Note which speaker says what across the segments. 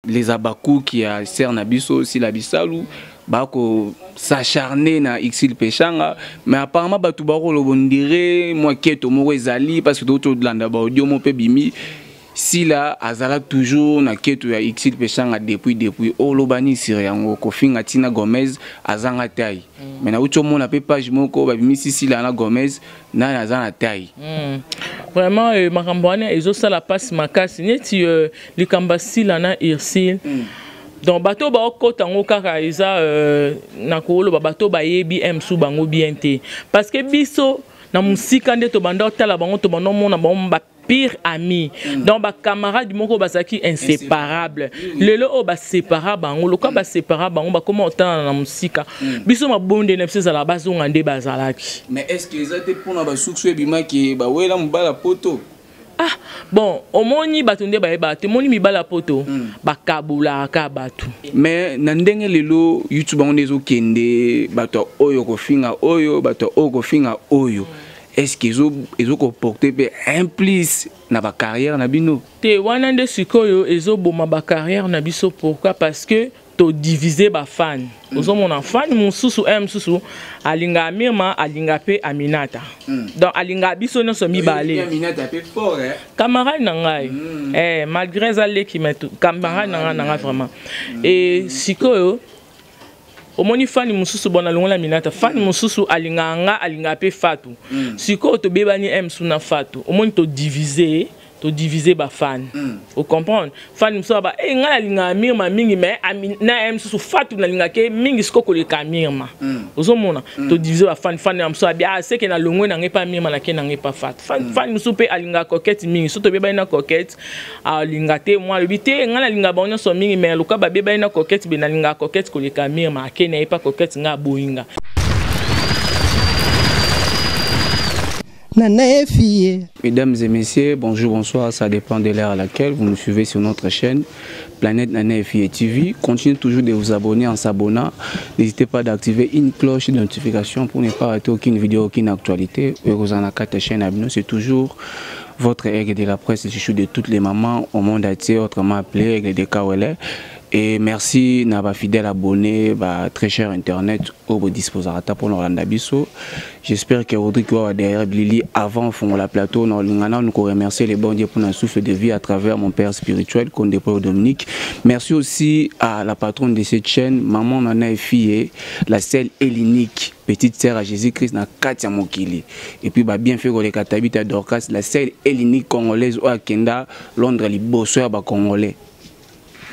Speaker 1: Les Abakouk ya sœur na biso Sila Bisalu bako s'acharner na Ursule Peshanga, mais apparemment bato bakoloba ondire mwa keto moko ezali parce que totolanda ba audio mo mpe bimi Sila azala toujours na keto ya Ursule Peshanga depuis oloba nini sur yango kofinga Tina Gomez azanga taille. Mais nauti omona mpe page moko babimisi Sila na Gomez nani aza na taille.
Speaker 2: Vraiment makambo wana ezosala mpasi makasi neti likambo ya Sila na Ursule. Donc bato baokota yango kaka eza na koloba bato bayebi msu bango bien te, parce que biso na mosika nde tobanda otala bango, tobanda omona bango ba pire ami. Donc bacamarade moko bazalaki inséparable. Lelo oyo basépara bango, lokola basépara bango, bakóma otala na mosika. Biso mabonde na biso ezala bazonga nde bazalaki.
Speaker 1: Mais est ce que eza te mpona basusu ebimaki bawela mobala poto?
Speaker 2: Ah bon, omoni bato nde bayebaka te, omoni mibala poto bakabulaka bato.
Speaker 1: Mais na ndenge lelo YouTube yango nde ezokende, bato oyo kofinga oyo, bato oyo kofinga oyo, est ce que ezokoporte mpe un plus na bacarrière na bino?
Speaker 2: Te, wana nde sikoyo ezoboma bacarrière na biso. Pourquoi? Parce que todivise bafan. Ozomona fan mosusu mosusu alingaka Mirma, alinga mpe Aminata. Donc alingaka biso nyonso mibale.
Speaker 1: Aminata mpe fort, eh?
Speaker 2: Camarade na ngai. Malgré eza leki, mais camarade na ngai vraiment. E sikoyo omoni fani mosusu bona longola Aminata, fani mosusu alingaka nga, alingaka mpe Fatu. Sikoyo tobebani msu na Fatu, omoni todivise bafani. Ocomprendre, fani mosusu aba e ngai nalingaka Mirma mingi, mais na ye mosusu Fatu nalingaka ye mingi sikoyo koleka Mirma. Ozomona todivise bafani. Fani ya mosusu abi ah, seke na longwe na ngai epa Mirma, nake na ngai epa Fatu. Fani mosusu mpe alingaka Coquette mingi, so tobebani na Coquette alinga te. Mwa alobi te, ngai nalingaka bango nyonso mingi, mais loka babebani na Coquette be nalingaka Coquette koleka Mirma, ake na ye epa Coquette, ngai aboyinga.
Speaker 3: Nana fille.
Speaker 1: Mesdames et messieurs, bonjour, bonsoir, ça dépend de l'heure à laquelle vous nous suivez sur notre chaîne Planète Nana Fille TV. Continuez toujours de vous abonner en s'abonnant. N'hésitez pas d'activer une cloche de notification pour ne pas rater aucune vidéo, aucune actualité. Et vous en avez chaîne Abino, c'est toujours votre aigle de la presse, le chouchou de toutes les mamans au monde entier, autrement appelé aigle de Kawele. Et merci na ba fidèle abonné, ba très cher internet au disposera pour Rolanda biso. J'espère que Rodrigue wa derrière Lili avant fond la plateau na lingana nous remercier les bons dieux pour notre souffle de vie à travers mon père spirituel Condé Paul Dominique. Merci aussi à la patronne de cette chaîne, maman Nana et fille, la seule et l'unique petite sœur à Jésus-Christ na Katia Mokili. Et puis ba bien fait les Katabita Dorcas, la seule et l'unique congolaise au Kenda Londres liboso ya ba congolais.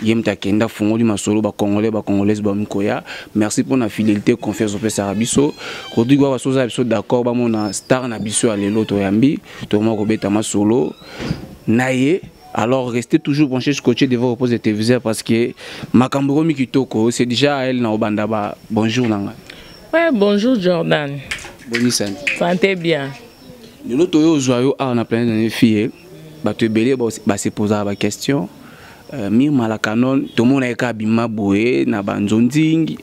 Speaker 1: Ye moto akenda fungoli masolo bacongolais bacongolaise bamikoya. Merci pour la fidélité, confiance opesaka biso. Rodrigue wa basoza biso d'accord, bamona star na biso ya lelo toyambi tokoma kobeta masolo na ye. Alors restez toujours branchés, scotchés devant vos postes de téléviseur parce que makambo ekomi kitoko. C'est déjà à elle na obanda ba bonjour nanga.
Speaker 2: Ouais, bonjour Jordan.
Speaker 1: Boni santé?
Speaker 2: Santé bien.
Speaker 1: Lelo toyo ozwa yo awa na Planète na fille, bato ebele basepozaka baquestion. Mirma la Canon tomona ye kaka abima boye na banzonzingi,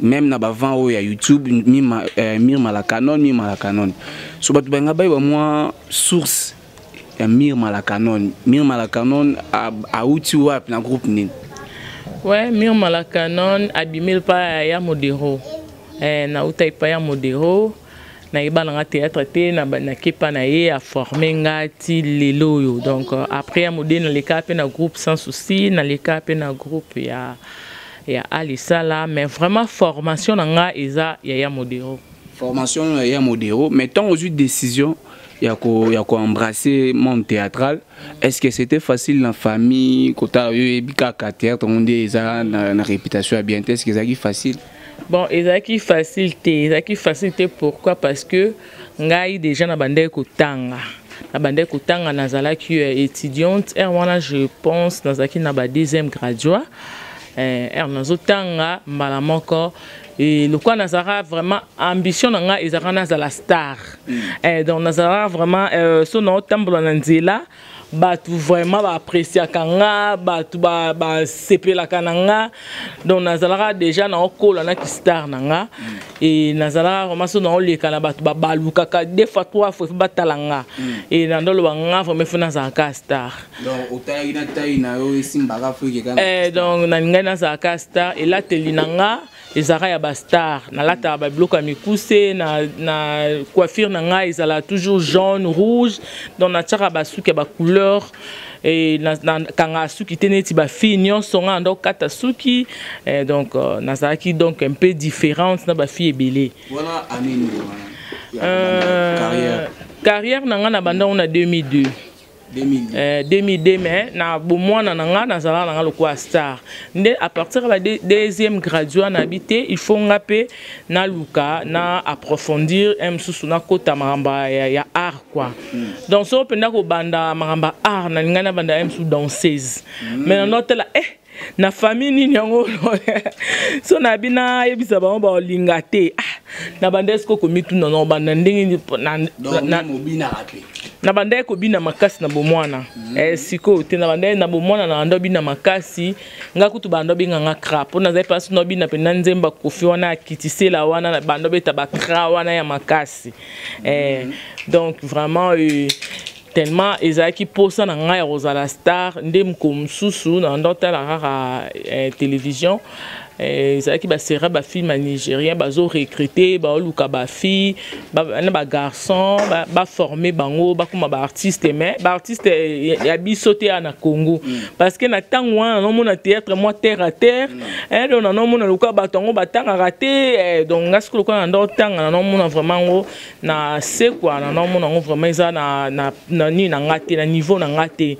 Speaker 1: même na bavent oyo ya YouTube, Mirma, Mirma la Canon, Mirma la Canon. So bato balinga bayeba mwa source ya Mirma la Canon. Mirma la Canon auti wapi, na groupe nini?
Speaker 2: Ouais, Mirma la Canon abimi epai ya Modero. Nauta epai ya Modero, nayeba nanga théâtre te, nakepa na ye, aforme nga ti lelo oyo. Donc après ya Mode, naleka mpe na groupe Sans Souci, naleka mpe na groupe ya Alisala, mais vraiment formation na nga eza ya Modero.
Speaker 1: Formation ya Modero, mais ntango ozwi décision ya koembrasser monde théâtral, est ce que c'était facile na famille? Kotala yo oyebi kaka théâtre ngo nde eza na réputation ya bien te, est ce que ezalaki facile?
Speaker 2: Bon, ezalaki facile te, ezalaki facile te. Pourquoi? Parce que ngai déjà na bandaki kotanga, na bandaki kotanga, nazalaki étudiante heure wana, je pense nazalaki na ba deuxième graduat. Heure nazotanga mbala moko et lokola nazalaka vraiment ambition na ngai ezalaka nazala star. Donc nazalaka vraiment so naotambola na nzela. Bato vraiment baappréciaka nga, bato basepelaka na nga. Donc nazalaka déjà naokola naki star na nga. E nazalaka vraiment, so naoleka na bato babalukaka deux fois, trois fois, faut batala nga. E nandoloba nga vraiment faut nazalaka star.
Speaker 1: Donc otalaki na taille na yo, esimbaka Afrique kaka.
Speaker 2: Donc nalingai nazalaka star. Elateli na nga ezalaka ya bastar. Nalataka babiloko ya mikuse na coiffure na ngai ezalaka toujours jaune, rouge. Donc natiaka basuki ya bacouleur e nakangaka suki te neti bafille nyonso. Ngai nanda okata suki. Donc nazalaki donc un peu différente na bafille ebele.
Speaker 1: Wana année nini wana ya carrière?
Speaker 2: Carrière na ngai na bandango na 2002.
Speaker 1: 2002.
Speaker 2: 2002, mais na bomwana na nga nazalaka na nga lokola star. Nde à partir ya ba deuxième graduat nayebi te, il faut nga mpe naluka na approfondir un mosusu, nakota makambo ya art quoi. Donc soko mpenza kobanda makambo ya art, nalingai nabanda ya mosusu danseuse. Mais nanotala na famille nini yango, so nayebi nayebisa bango baolinga te. Ah, na banda esiko komituna na obanda ndenge nini
Speaker 1: Donc mobinaka mpe?
Speaker 2: Na bandaki kobina makasi na bomwana. Sikoyo te, na bandaki na bomwana na banda obina makasi. Nga kutu banda obenganga cra, mpo nazali mpasi na obina mpenza nzembo ya Kofi wana akitisela wana, na banda obeta bacra wana ya makasi. Donc vraiment tellement ezalaki mposa na ngai ya kozala star. Nde mokolo mosusu na banda otala kaka télévision, ezalaki basérie, bafilm ya nigérien. Bazorecrute, baoluka bafille na bagarçon, baforme bango bakóma baartiste, mais baartiste ya biso te ya na Congo. Parce que na ntango wana nanomona théâtre mwa terre à terre. Donc nanomona lokola bato yango batangaka te. Donc nga sikoyo lokola na nda otanga, nanomona vraiment yango na se quoi. Nanomona yango vraiment eza na nini na nga te, na niveau na nga te.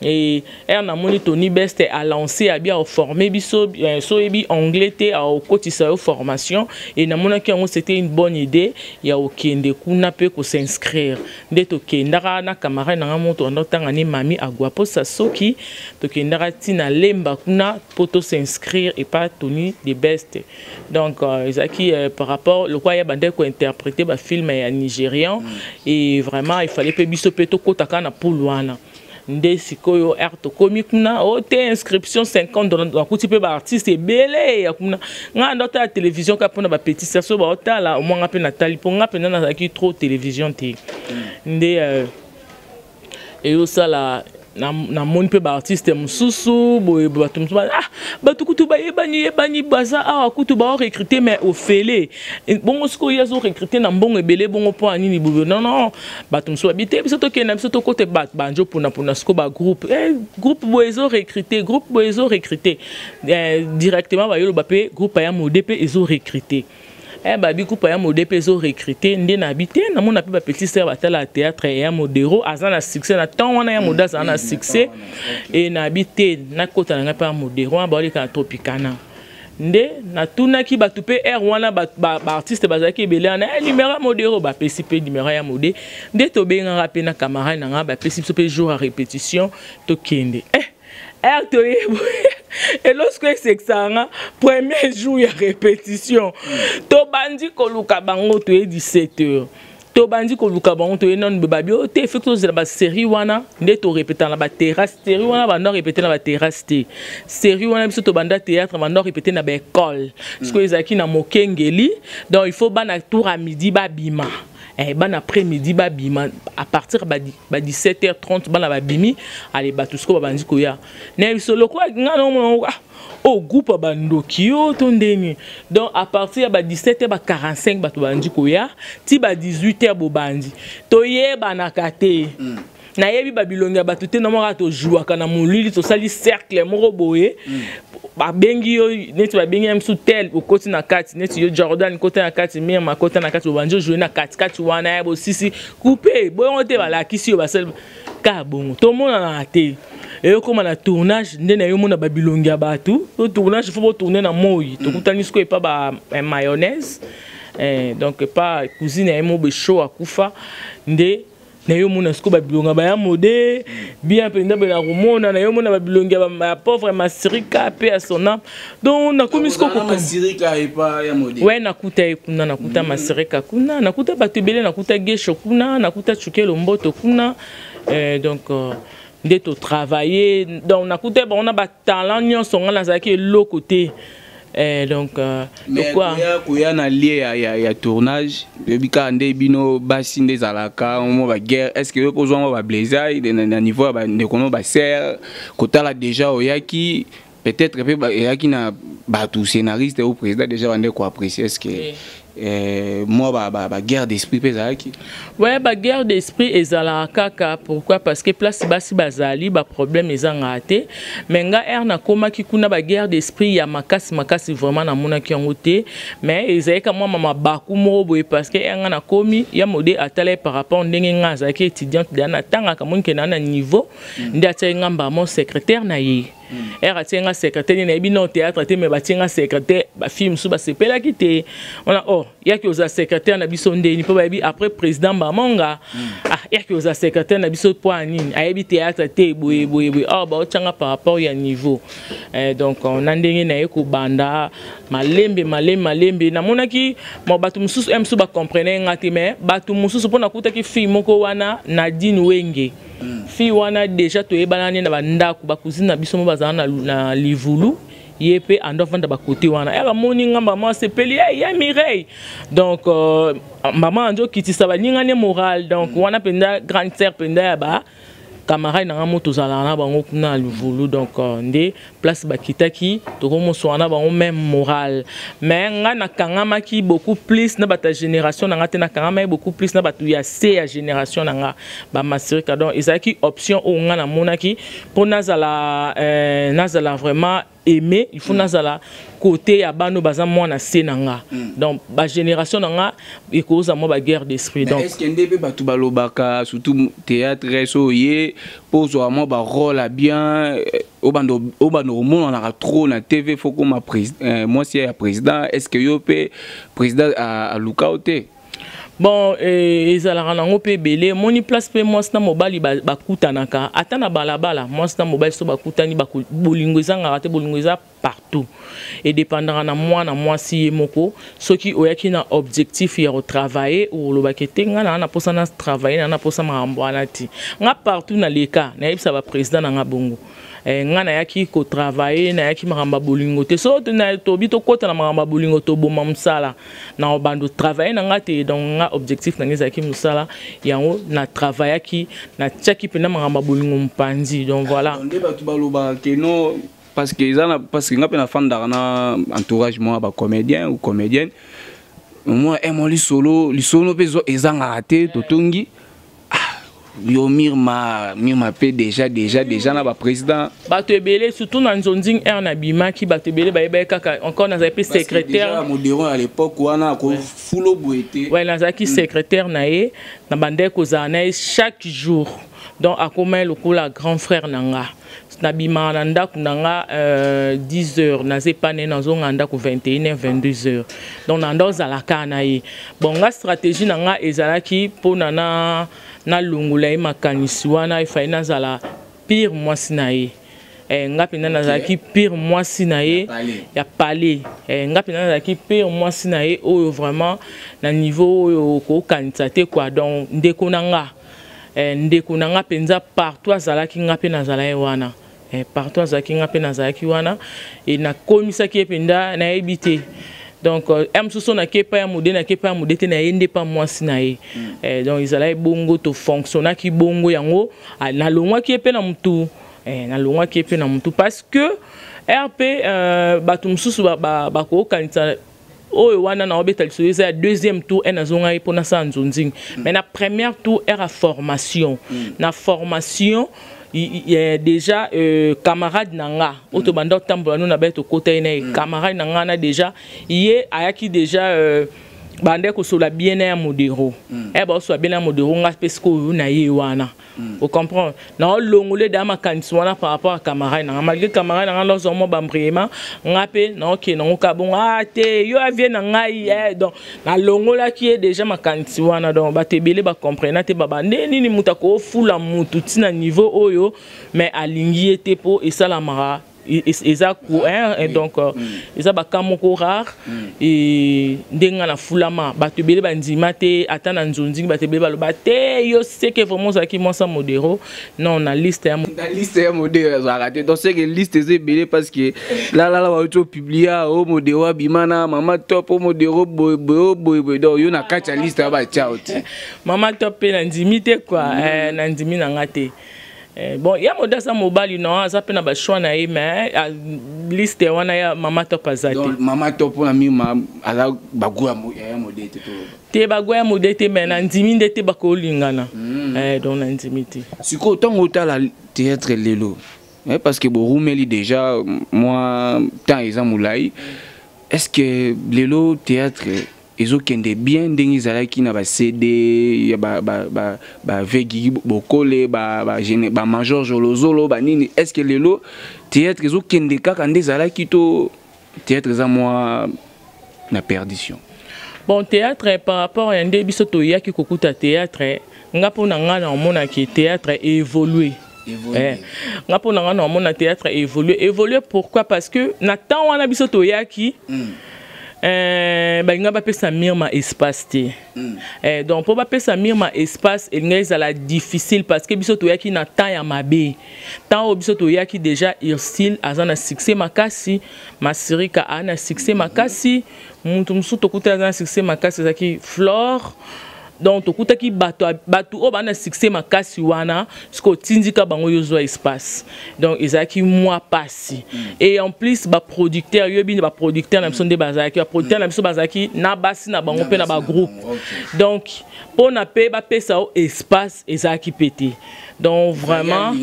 Speaker 2: E ere namoni Tony Best alancé abi aforme biso, so oyebi anglais te, akotisa yo formation. E namonaki yango c'était une bonne idée ya kokende kuna mpe kos'inscrire. Nde tokendaka na camarade na nga moto anda otanga ni Mami Agwaposa. Soki tokendaka ntina Lemba kuna mpo tos'inscrire epa Tony the Best. Donc ezalaki par rapport lokola ya bandaki kointerpréter bafilm ya nigérian. Et vraiment il fallait mpe biso mpe tokɔta kaka na poule wana. Nde sikoyo ere tokomi kuna, o te inscription 50 $. Nakuti mpe baartiste ebele ya kuna. Ngai nda otala télévision kaka mpona bapetit sœur so baotala omwa, nga mpe natali, mpo nga mpenza nazalaki trop télévision te. Nde eyosala namoni mpe baartiste mosusu boye, bato mosusu, ah, bato kutu bayebani yebani baza awa kutu baorecrute mais ofele. Bongo sikoyo ye azorecrute na mbongo ebele bongo mpo ya nini boye? Non, non, bato mosusu babi te, biso tokende, biso tokote. Bato banjo mponapona sikoyo bagroupe, groupe boye ezorecrute, groupe boye ezorecrute. Directement bayoloba mpe groupe ya mode mpe ezorecrute. Babi groupe ya mode mpe ezorecrute. Nde nabi te, namona mpe bapetit sœur batala théâtre ya Modero aza na succès na temps wana, ya Mode azala na succès. E nabi te, nakota na ngai mpe ya Modero wana baoleka na Tropicana. Nde natunaki bato mpe aire wana, baartiste bazalaki ebele wana, numéro ya Modero. Bapesi mpe numéro ya Mode. Nde tobengaka mpe na camarade na ngai, bapesi biso mpe jour ya répétition, tokende. Ere toyebi elosiko esekisaka nga, premier jour ya répétition tobandi koluka bango, toye 17 heures, tobandi koluka bango, toye nanu babi o te, efeki tozela basérie wana nde torépéta na baterrasse. Série wana banda répété na baterrasse te. Série wana biso tobanda théâtre, banda répété na baécole. Sikoyo ezalaki na Mokengeli. Donc il faut bana tour à midi babima, bana après midi babima, à partir ba 17h30 bana babimi. Ale bato sikoyo babandi koya na biso lokola nga naomona ah, o groupe ya bandoki yo to ndeni. Donc à partir ya ba 17h ba 45 bato babandi koya, ti ba 18h bobandi toyebanaka te. Nayebi babilongi ya bato te. Namoko tozwaka na molili, tosali cercle moko boye. Babengi yo neti babengi ya misu tel, okoti na kati, neti yo Jordan kota na kati, Mirma kota na kati, obandi ojouer na katikati wana ya bosisi coupe boyongo te. Balakisi yo basali kaka bongo, tomonanaka te. Eyokóma na tournage nde na yo mona babilongi ya bato. To tournage faut botourne na moi, tokutani sikoyo epa ba mayonnaise. Donc epa cousine ya ye mo besho akufa. Nde na yo mona sikoyo babilongi baya mode bien mpenza bela komona, na yo mona babilongi ya pauvre Masirika mpe ya son âme. Donc nakomi sikoyo
Speaker 1: Masirika epa ya mode?
Speaker 2: We, nakuta ye kuna, nakuta Masirika kuna, nakuta bato ebele, nakuta Gesho kuna, nakuta Chukelo Mboto kuna. Donc Nde totravaille. Donc nakuta bango na batalent nyonso, nga nazalaki eloko te. Donc
Speaker 1: Mais koya na lieu ya tournage, oyebi kaka nde bino basi nde ezalaka mo baguerre. Est ce que yo mpo ozwa mwa bablessure na niveau ya bandeko no basere kotala déjà oyaki, peut-être mpe eyaki na bato scénariste ou président déjà bande koapprécier, est ce que mwa baguerre d'esprit mpe ezalaki?
Speaker 2: Ouais, baguerre d'esprit ezalaka kaka. Pourquoi? Parce que place basi bazali, baproblème ezangaka te. Mais nga, ere nakomaki kuna, baguerre d'esprit ya makasi makasi vraiment namonaki yango te. Mais ezalaki mwa mabaku moko boye, parce que ere nga nakomi, ya mode atala ye par rapport ndenge nga azalaki étudiante deya, natangaka, moni ke naa na niveau. Nde atiaki nga mbamo secrétaire na ye. Ere atie nga secrétaire, nini, nayebi no théâtre te, mais batie nga secrétaire. Bafille mosusu basepelaki te wana: "Oh, yaki oza secrétaire na biso ndeni?" Mpo bayebi après président Bamonga. "Ah, yaki oza secrétaire na biso mpo ya nini? Ayebi théâtre te, boye boye boye." Or baotianga par rapport ya niveau. Donc na ndenge naye kobanda malembe malembe malembe, namonaki mo bato mosusu mosusu bacomprene nga te. Mais bato mosusu, mpo nakutaki fille moko wana, Nadine Wenge. Fille wana déjà toyebana nde na bandako, bacousine na biso mo bazala na Livulu. Ye mpe ando avanda bakote wana. Ere amoni nga, mama asepeli: "Ya Mireille." Donc mama andi okitisa baninga ne moral. Donc wana mpenza grande sœur mpenza ya ba camarade na nga mo tozalaka na bango kuna na Livulu. Donc nde place bakitaki, tokomoswana na bango même moral. Mais nga nakangamaki beaucoup plus na bato ya génération na nga te, nakangamaki beaucoup plus na bato ya se ya génération na nga, bamasirika. Donc ezalaki option oyo nga namonaki mpo nazala vraiment aimé, il faut nazala côté ya bano baza mwana se na nga. Donc bagénération na nga ekozwa mwa baguerre d'esprit.
Speaker 1: Donc est ce que nde mpe bato balobaka, surtout théâtre, so oye mpo ozwaka mwa barole ya bien, obanda omonanaka trop na TV, faut koma mwasi ya président? Est ce que yo mpe président aluka yo te?
Speaker 2: Bon, ezalaka nango mpe ebele. Omoni place mpe mwasi na mobali bakutanaka, ata na balabala, mwasi na mobali so bakutani, bolingo ezangaka te. Bolingo eza partout, edépendaka na mwana mwasi ye moko. Soki oyaki na objectif ya kotravaille, olobaki te: "Nga naa na mposa na travaille, naa na mposa makambo wana ti." Nga partout naleka, nayebisa baprésident na nga bongo: nga nayaki kotravaille, nayaki makambo ya bolingo te. So tobi tokɔta na makambo ya bolingo, toboma mosala na obanda travaille na nga te. Donc nga objectif na nga ezalaki mosala, yango na travaillaki, natiaki mpenza makambo ya bolingo mopanzi. Donc voilà.
Speaker 1: Nde bato balobaka ke non, parce que eza na, parce que nga mpe nafandaka na entourage mwa bacomédien ou comédienne, mwa mwa lisolo lisolo mpe ezangaka te. Totongi yo Mirma, Mirma mpe déjà na baprésident.
Speaker 2: Bato ebele, surtout na Nzonzing, aire nabimaki, bato ebele bayebaki kaka. Encore nazali mpe secrétaire.
Speaker 1: Modero à l'époque wana kofulo boye te.
Speaker 2: Ouais, nazalaki secrétaire na ye, na bandeki kozala na ye chaque jour. Donc akoma ye lokola grand frère na nga. Nabimaka na ndako na nga 10 heures, naza epa na ye, nazonga ndako 21 heures, 22 heures. Donc na nda ozalaka na ye. Bon, nga stratégie na nga ezalaki mpona na nalongola ye makanisi wana, efai nazala pire mwasi na ye. Nga mpenza nazalaki pire mwasi na ye ya palais. Nga mpenza nazalaki pire mwasi na ye oyo vraiment na niveau oyo okokanisa te quoi. Donc ndeko na nga, ndeko na nga mpenza, partout azalaki, nga mpe nazala ye wana. Partout azalaki, nga mpe nazalaki wana. E nakomisaki ye mpenza, nayebi te. Donc ya mosusu nake epai ya mode, nake epai ya mode te, na ye nde epa mwasi na ye. Donc ezalaki bongo, tofonctionnaki bongo. Yango nalongwaki ye mpe na mutu, nalongwaki ye mpe na mutu, parce que rp bato mosusu bakokanisa oyo wana na obeta lisolo eza ya deuxième tour e nazongai mpo nasala Nzonzingi. Mais na première tour, ere ya formation, na formation déjà camarade na nga oyo tobanda kotambola no na baye, tokota ye na ye. Camarade na nga na déjà ye ayaki déjà, bande kosola bien na ya Modero. Aya baosola bien na ya Modero, nga mpe sikoyo na ye wana, ocomprendre, naolongola eda makanisi wana par rapport à camarade na nga. Malgré camarade na nga nazwa mwa bambriema, nga mpe naokende nango ka bongo. Ah te, yo avie na ngai. Donc nalongolaki ye déjà makanisi wana. Donc bato ebele bacomprena te, baba nde nini moto akofula mutu ntina niveau oyo, mais alingi ye te mpo esalamaka. Eza hein, et donc eza baka moko rare. E ndenge nga nafulama, bato ebele bandima te. Ata na nzonzingi, bato ebele baloba te: yo seke vraiment ozalaki mwasa Modero? Non, na liste ya
Speaker 1: Na liste ya Modero ezalaka te. Donc c'est que liste eza ebele, parce que lalala bauti opublia o Modero abima na Mama Top, o Modero boye boye, o boye boye. Donc yo na kati ya liste ya batia o te?
Speaker 2: Mama Top mpe nandimi te quoi. Nandimi na nga te. Bon, ya Mode aza mobali, non, aza mpe na bachoix na ye, mais liste wana ya Mama Top aza te.
Speaker 1: Donc Mama Top, mpona Mirma, aza bagoût ya Mode te, toloba?
Speaker 2: Te, bagoût ya Mode te, mais nandimi nde te bakolingana. Donc nandimi te.
Speaker 1: Sikoyo, ntango otala théâtre lelo, parce que borumeli déjà mwa temps eza molai, est ce que lelo théâtre ezokende bien ndenge ezalaki na baCD ya bavegigi bokole, bamajor Jolozolo, banini? Est ce que lelo théâtre ezokende kaka nde ezalaki, to théâtre eza mwa na perdition?
Speaker 2: Bon, théâtre, par rapport ya nde biso toyaki kokuta théâtre, nga mpo na nga na omonaki théâtre évolue. Nga mpo na nga na omona théâtre évolue. Évolue pourquoi? Parce que na temps wana biso toyaki, balinga bapesa Mirma espace te. Donc mpo bapesa Mirma espace, elinga ezala difficile, parce que biso toyaki na temps ya mabe. Temps oyo biso toyaki déjà, Ursile aza na succès makasi, Masirika aza na succès makasi, mutu mosusu tokuta aza na succès makasi ezalaki Flore. Donc tokutaki bato, bato oyo baa na succès makasi wana. Soki otindika bango, yo ozwa espace, donc ezalaki mwa pasi. Et en plus baproducteur, yoyebi baproducteur na biso nde bazalaki, baproducteur na biso bazalaki na basi na bango mpe na bagroupe. Donc mpona mpe bapesa yo espace ezalaki mpe te. Donc vraiment,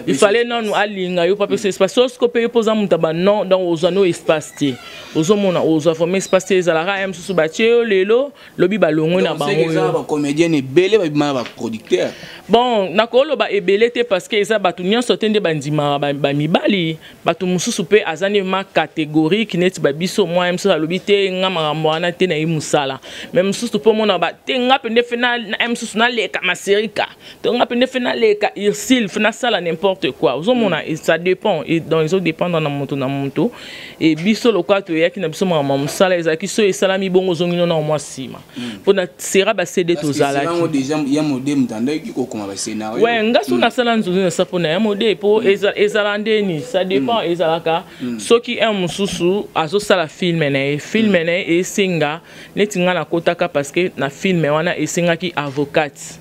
Speaker 2: il fallait nanu alinga yo mpo apesa espace. So siko mpe yo mpo oza moto ya banon, donc ozwa no espace te. Ozomona, ozwa vraiment espace te. Ezalaka ya mosusu batie yo lelo, lobi balongwe na bango.
Speaker 1: Bacomédienne ebele babima na baproducteur?
Speaker 2: Bon, nakoloba ebele te, parce que eza bato nyonso te nde bandimaka bamibali. Bato mosusu mpe aza nde ma catégorique neti babiso. Mwa ye mosusu alobi te: nga makambo wana te, na ye mosala. Mais mosusu mpo omona ba te: nga mpe nde fe na ye mosusu naleka Maserika, to nga mpe nde fe naleka Ursile, fe nasala n'importe quoi. Ozomona, ça dépend. Et donc ezodépendre na moto na moto. E biso lokola toyaki na biso makambo ya mosala, ezalaki so esalami bongo, ozongi no na mwa nsima mpona sera baCD tozalaki. We nga so nasala nzonzi, nasa mpona ya Mode, mpo ezala ndeni, ça dépend. Ezalaka soki un mosusu azosala film na ye, film na ye esenga neti nga nakotaka, parce que na film wana esengaki avocate.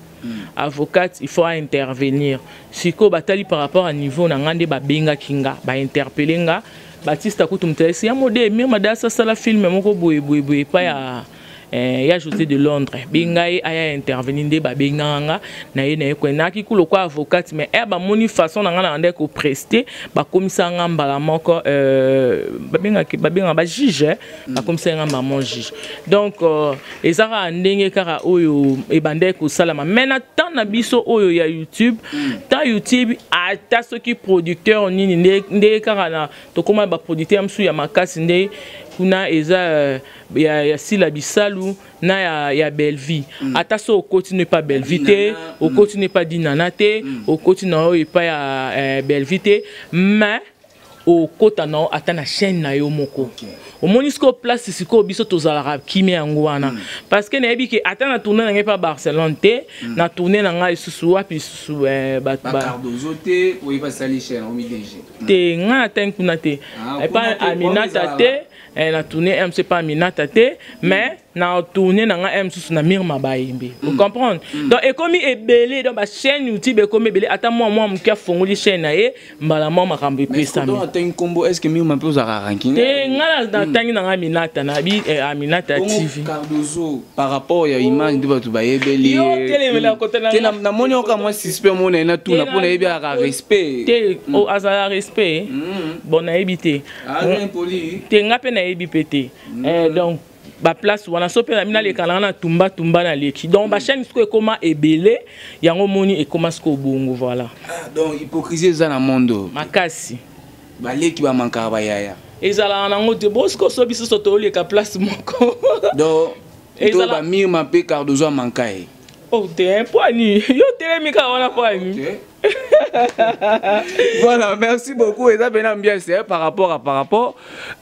Speaker 2: Avocate, il faut intervenir. Sikoyo batali par rapport à niveau na nga nde babengaki nga, bainterpeller nga. Batista kutu moto ayesi ya Mode: Mirma dasi asala film moko boye boye boye epai ya José de Londres, benga ye aya intervenir. Nde babengaka nga na ye, na ye kwe nayaki ku lokwa avocate. Mais ere bamoni façon na nga na nde koprester, bakomisa nga mbala moko babengaka bajuge, bakomisa nga mbala moko juge. Donc eza kaka ndenge kaka oyo ebandaki kosalama. Mais na temps na biso oyo ya YouTube, temps YouTube, ata soki producteur nini, nde kaka na tokóma baproducteur mosusu ya makasi nde kuna eza ya Sila Bisalu na ya Bellevie. Ata so okoti no epa Bellevie te, okoti no epa Dinana te, okoti na oyo epa ya Bellevie te, mais okota na yo ata na chaîne na yo moko. Omoni sikoyo place sikoyo biso tozalaka kimia yango wana, parce que nayebi ke ata na tourne na ngai mpa Barcelone te, na tourne na ngai lisusu wapi lisusu?
Speaker 1: Te, oyeba sali chaîne omi DG.
Speaker 2: Te, ngai natangi kuna te, epa Aminata te. Na tourne MC pa Aminata te, mais na tourne na ngai mosusu na Mirma Bayembe. Ocomprendre? Donc ekomi ebele, donc bachaîne YouTube ekomi ebele. Ata mwa mwa moke afongoli chaîne na ye, mbala mwa makambo epesami.
Speaker 1: Atangi nkombo, est ce que Mirma mpe ozalaka ranking?
Speaker 2: Te, ngai natangi na ngai Aminata, nabi Aminata TV.
Speaker 1: Cardozo, par rapport ya image nde bato bayebeli.
Speaker 2: Te,
Speaker 1: namoni oka mwa suspect mona ye na tuna mpo nayebi alaka respect.
Speaker 2: Te, azala respect. Bon, nayebi te. Te, nga mpe nayebi mpe te. Donc baplace wana so mpe na bino aleka nanga na tumba tumba naleki. Donc bachaîne sikoyo ekóma ebele, yango omoni ekóma sikoyo bongo, voilà.
Speaker 1: Ah, donc hypocrisie eza na monde.
Speaker 2: Makasi.
Speaker 1: Baleki bamankaka bayaya.
Speaker 2: Ezalaka nango te. Bo sikoyo so biso so tooleka place moko.
Speaker 1: Donc to bamirma mpe Cardozo amanka ye.
Speaker 2: Oh te, mpo ani yo telemi kaka wana? Mpo ani?
Speaker 1: Voilà, merci beaucoup. Eza pena ambiance hein, par rapport à par rapport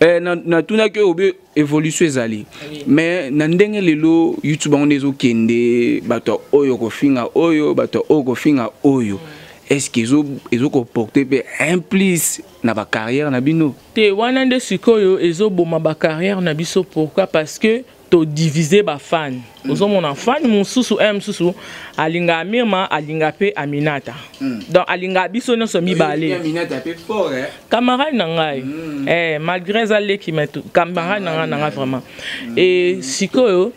Speaker 1: euh, natunaki oyo obe évolution ezali, mais na ndenge lelo YouTube yango nde ezokende, bato oyo kofinga oyo, bato oyo kofinga oyo, est ce que ezokoporte mpe un plus na bacarrière na bino?
Speaker 2: Te, wana nde sikoyo ezoboma bacarrière na biso. Pourquoi? Parce que todivise bafan. Ozomona fan mosusu, un mosusu alingaka Mirma, alinga mpe Aminata. Donc alingaka biso nyonso mibale. Camarade na ngai, malgré eza leki, mais camarade na ngai vraiment. E sikoyo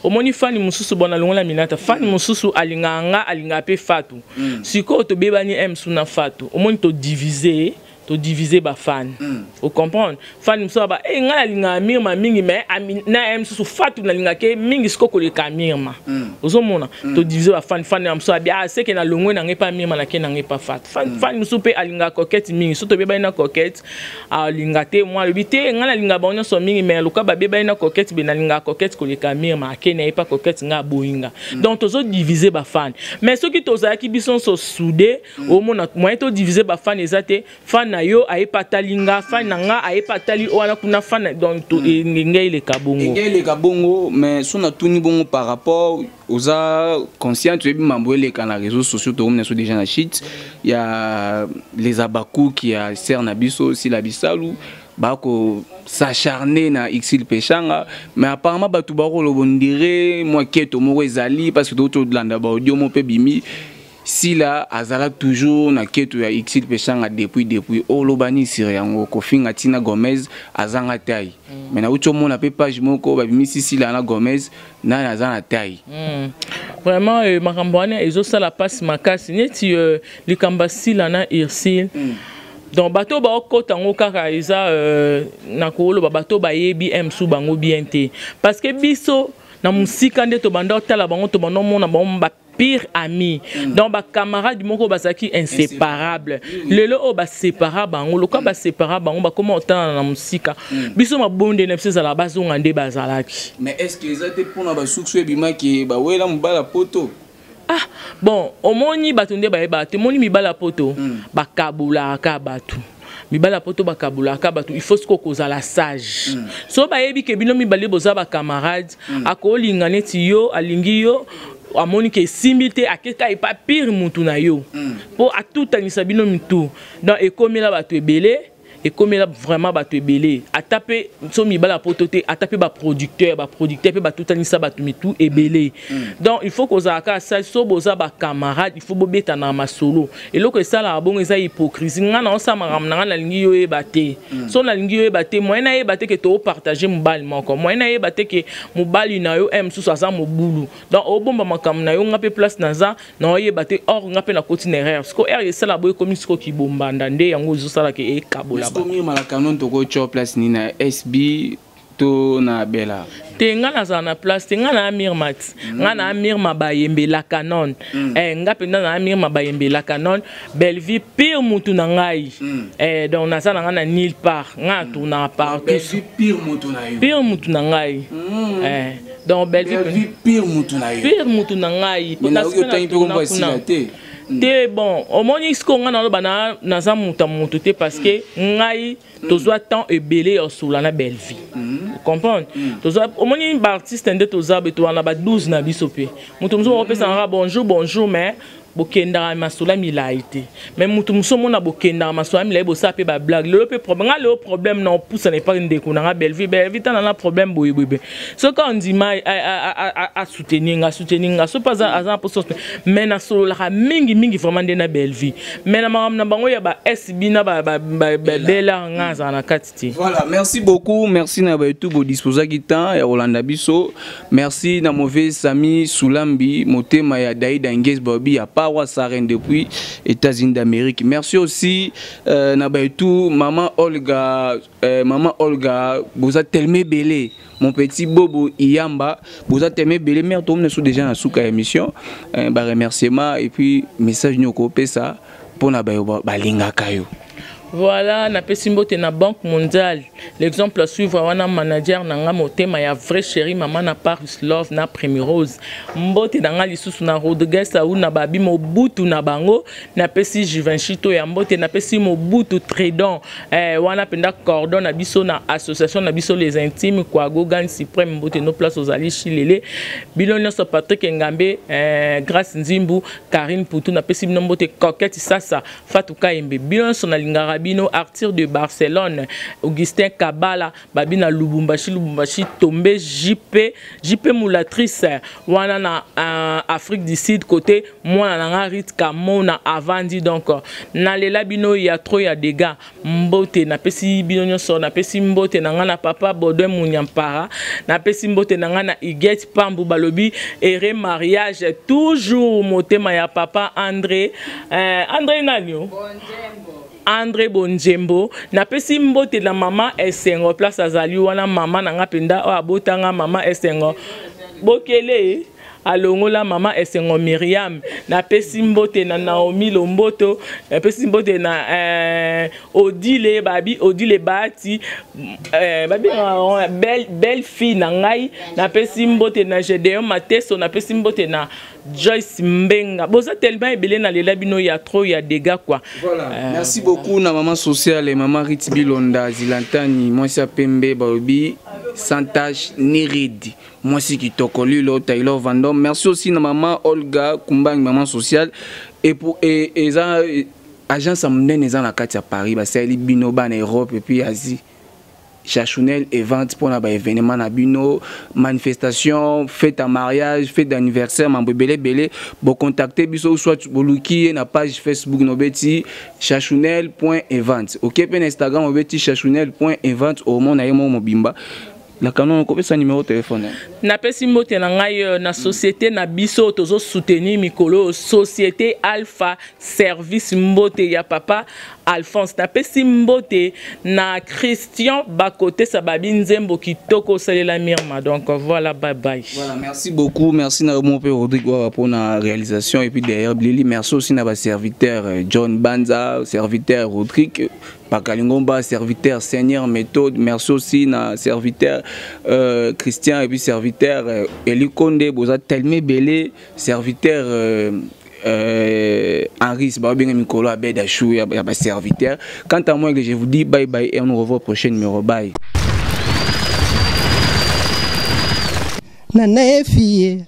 Speaker 2: omoni fan mosusu, bon, nalongola Aminata, fan mosusu alingaka nga, alingaka mpe Fatu. Sikoyo tobebani m mosusu na Fatu, omoni todivise bafan. Ocomprendre? Fan mosusu aba e ngai nalingaka Mirma mingi, mais na ye mosusu Fatu nalingaka ye mingi sikoyo koleka Mirma. Ozomona, todivise bafan. Fan ya mosusu abi ah, seke nalongwe na ngai epa Mirma, nake na ngai epa Fatu. Fan mosusu mpe alingaka Coquette mingi, so tobebani na Coquette, alinga te. Mwa alobi te, ngai nalingaka bango nyonso mingi, mais loka babebani na Coquette, be nalingaka Coquette koleka Mirma, ake na ye epa Coquette, ngai aboyinga. Donc tozodivise bafan. Mais soki tozalaki biso nyonso soudé, omona moyen todivise bafan eza te. Fan na yo ayepa atali nga, fan na nga ayepa atali wana kuna fan. Donc ngenge eleka bongo.
Speaker 1: Enge eleka bongo. Mais so natuni bongo par rapport oza conscient, oyebi mambo eleka na réseaux sociaux, tokomi na so déjà na shit ya les abakuki ya ser na biso Sila Bisalu, bako s'acharner na Exil Peshanga, mais apparemment bato bakoloba ondire mwa keto moko ezali, parce que totolanda baaudio mo mpe bimi, Sila azala toujours na keto ya Exil Peshanga depuis. Oloba nini sur yango, kofinga ntina Gomez azanga tai? Mais nauti omona mpe page moko babimisi Sila na Gomez, nani aza na tai?
Speaker 2: Vraiment, makambo wana ezosala mpasi makasi, neti likambo ya Sila na Ursile. Donc bato baokɔta yango kaka eza na koloba bato bayebi msu bango bien te, parce que biso na mosika nde tobanda otala bango, tobanda omona bango ba pire ami. Donc bacamarade moko bazalaki inséparable. Lelo oyo basépara bango, lokola basépara bango, bakóma otala na mosika. Biso mabonde na biso ezalaka bazonga nde bazalaki.
Speaker 1: Mais est ce que eza te mpona basusu ebimaki bawela mobala poto?
Speaker 2: Ah bon, omoni bato nde bayebaka te. Omoni mibala poto, bakabolaka bato, mibala poto bakabolaka bato. Il faut sikoyo kozala sage. So bayebi ke bino mibale boza bacamarade, akolinga neti yo alingi yo, amoni ke esimbi te, akeka epa pire mutu na yo mpo atutanisa bino mitu. Donc ekomela bato ebele, ekomela vraiment bato ebele. Ata mpe so mibala poto te, ata mpe baproducteur mpe batutanisa bato mitu ebele. Donc il faut kozala kaka sage. So boza bacamarade, il faut bobetana masolo. Eloko esalaka bongo eza hypocrisie. Ngai na osala makambo na ngai, nalingi yo oyeba te. So nalingi yo oyeba te, moyen nayeba te ke toopartage mobali moko, moyen nayeba te ke mobali na yo mosusu aza mobulu. Donc obomba makambo na yo, nga mpe place naza na oyeba te. Or nga mpe nakoti na erreur. Siko erreur esala boye, ekomi siko kibombanda, nde yango ezosalaka ekabola.
Speaker 1: Malaka no tokotya place nini, na SB to na Bela?
Speaker 2: Te, nga nazala na place te. Nga na Mirma ti, nga na Mirma bayembela canon. Eh, nga mpenza na Mirma bayembela canon. Bellevie pire mutu na ngai. Eh, donc naza na nga na nulle part, nga natournaka partout.
Speaker 1: Pire mutu na yo?
Speaker 2: Pire mutu na ngai. Eh, donc
Speaker 1: Bellevie pire mutu na yo?
Speaker 2: Pire mutu na ngai.
Speaker 1: Otangi mpe kombo asila te.
Speaker 2: Te, bon, omoni sikoyo ngai naloba naza moto ya moto te, parce que ngai tozwa temps ebele ya osola na Bellevie. Comprendre? Tozwa, omoni baartiste nde toza be, towana ba 12 na biso mpe moto mosusu bakopesaka bonjour bonjour, mais bokendaka masolo ya milai te. Mais moto mosusu omona bokendaka masolo ya milai, bosala mpe bablague. Lelo mpe problème, nga lelo problème na opusana epai ndeko na nga Bellevie. Bellevie, tana na problème boyeboye, soki andima asoutenir nga, asoutenir nga. So mpe aza na mposa, mais nasololaka mingi mingi vraiment nde na Bellevie. Mais na makambo na bango ya ba SB na babela, nga azala na kati te.
Speaker 1: Voilà, merci beaucoup. Merci na bayetu bodisposaki temps ya kolanda biso. Merci na mauvais Sami Soulambi motema ya Daïda Ngez Bobi ya Pawa Saren depuis États-Unis d'Amérique. Merci aussi na bayetu maman Olga, maman Olga, boza tellement belé, mon petit Bobo Iyamba, boza tellement belé. Mère, tourne sous déjà na souka émission, ba remerciement et puis message nyoko pesa pona ba balingaka yo.
Speaker 2: Voilà, napesi mbote na Banque Mondiale. L'exemple à suivre wana manager na nga motema ya vrai chéri mama na Paris Love na Primrose. Mbote na nga lisusu na Rodriguez au na Babi Mobutu na bango, napesi Givenchy to ya mbote, napesi Mobutu Tredon. Eh, wana penda cordon na biso na association na biso les intimes kwa Gogan Suprême mbote no place ozali Chilele. Bino nyonso Patrick Ngambe, eh, Grace Nzimbu, Karine Putu napesi bino mbote Coquette Sasa Fatou Kayembe bino nyonso nalingaka bino Arthur de Barcelone Augustin Kabala babi na Lubumbashi Lubumbashi Tombe JP JP Mulatrice wana na Afrique du Sud côté mwana na nga Rit Kamona avandi donc nalela bino ya trop ya dégâts mbote napesi bino nyonso napesi mbote na nga na papa Baudouin Munyampara napesi mbote na nga na Huguette Pambu balobi ere mariage toujours motema ya papa André André nani o André Bonjembo napesi mbote na mama Esengo place azali wana mama na nga mpenza oyo abotanga mama Esengo bokele alongola mama Esengo Myriam napesi mbote na Naomi Lomboto napesi mbote na Odile babi Odile Bahati babi belle fille na ngai napesi mbote na Gedeon Mateso napesi mbote na Joyce Mbenga boza tellement ebele na lela bino ya trop ya dégâts quoi.
Speaker 1: Voilà. Merci beaucoup na maman sociale et maman Rit Bilonda Zilantani mwasi ya pembe balobi sans tache ni ride mwasi kitoko lilo Taylor Vandom. Merci aussi na maman Olga Kumbangi maman sociale et pour et eza agence ya monene eza na kati ya Paris basali bino bana Europe et puis Asie. Chachunel et vente pour ba événement na bino manifestation fête à mariage fête d'anniversaire mambo belé belé bo contacter biso soit boluki na page Facebook no beti chachunel.event OK pe na Instagram obeti chachunel.event au monde na yemo mobimba la canon ko pesa numéro téléphone
Speaker 2: napesi mbote na ngai na société na biso tozo soutenir mikolo société Alpha Service mbote ya papa Alphonse napesi mbote na Christian Bakote sababi nzembo kitoko salela Mirma donc voilà bye bye.
Speaker 1: Voilà, merci beaucoup, merci na mon père Rodrigue Wawa pour la réalisation et puis derrière Blili, merci aussi na ba serviteur John Banza, serviteur Rodrigue Bakalingomba, serviteur Seigneur Méthode, merci aussi na serviteur Christian et puis serviteur Eli Konde, boza tellement belé, serviteur Henri, c'est pas bien Mikolo Abed Achou, il y a pas serviteur. Quant à moi, je vous dis bye bye et on nous revoit au prochain numéro. Bye.
Speaker 3: Nana efie.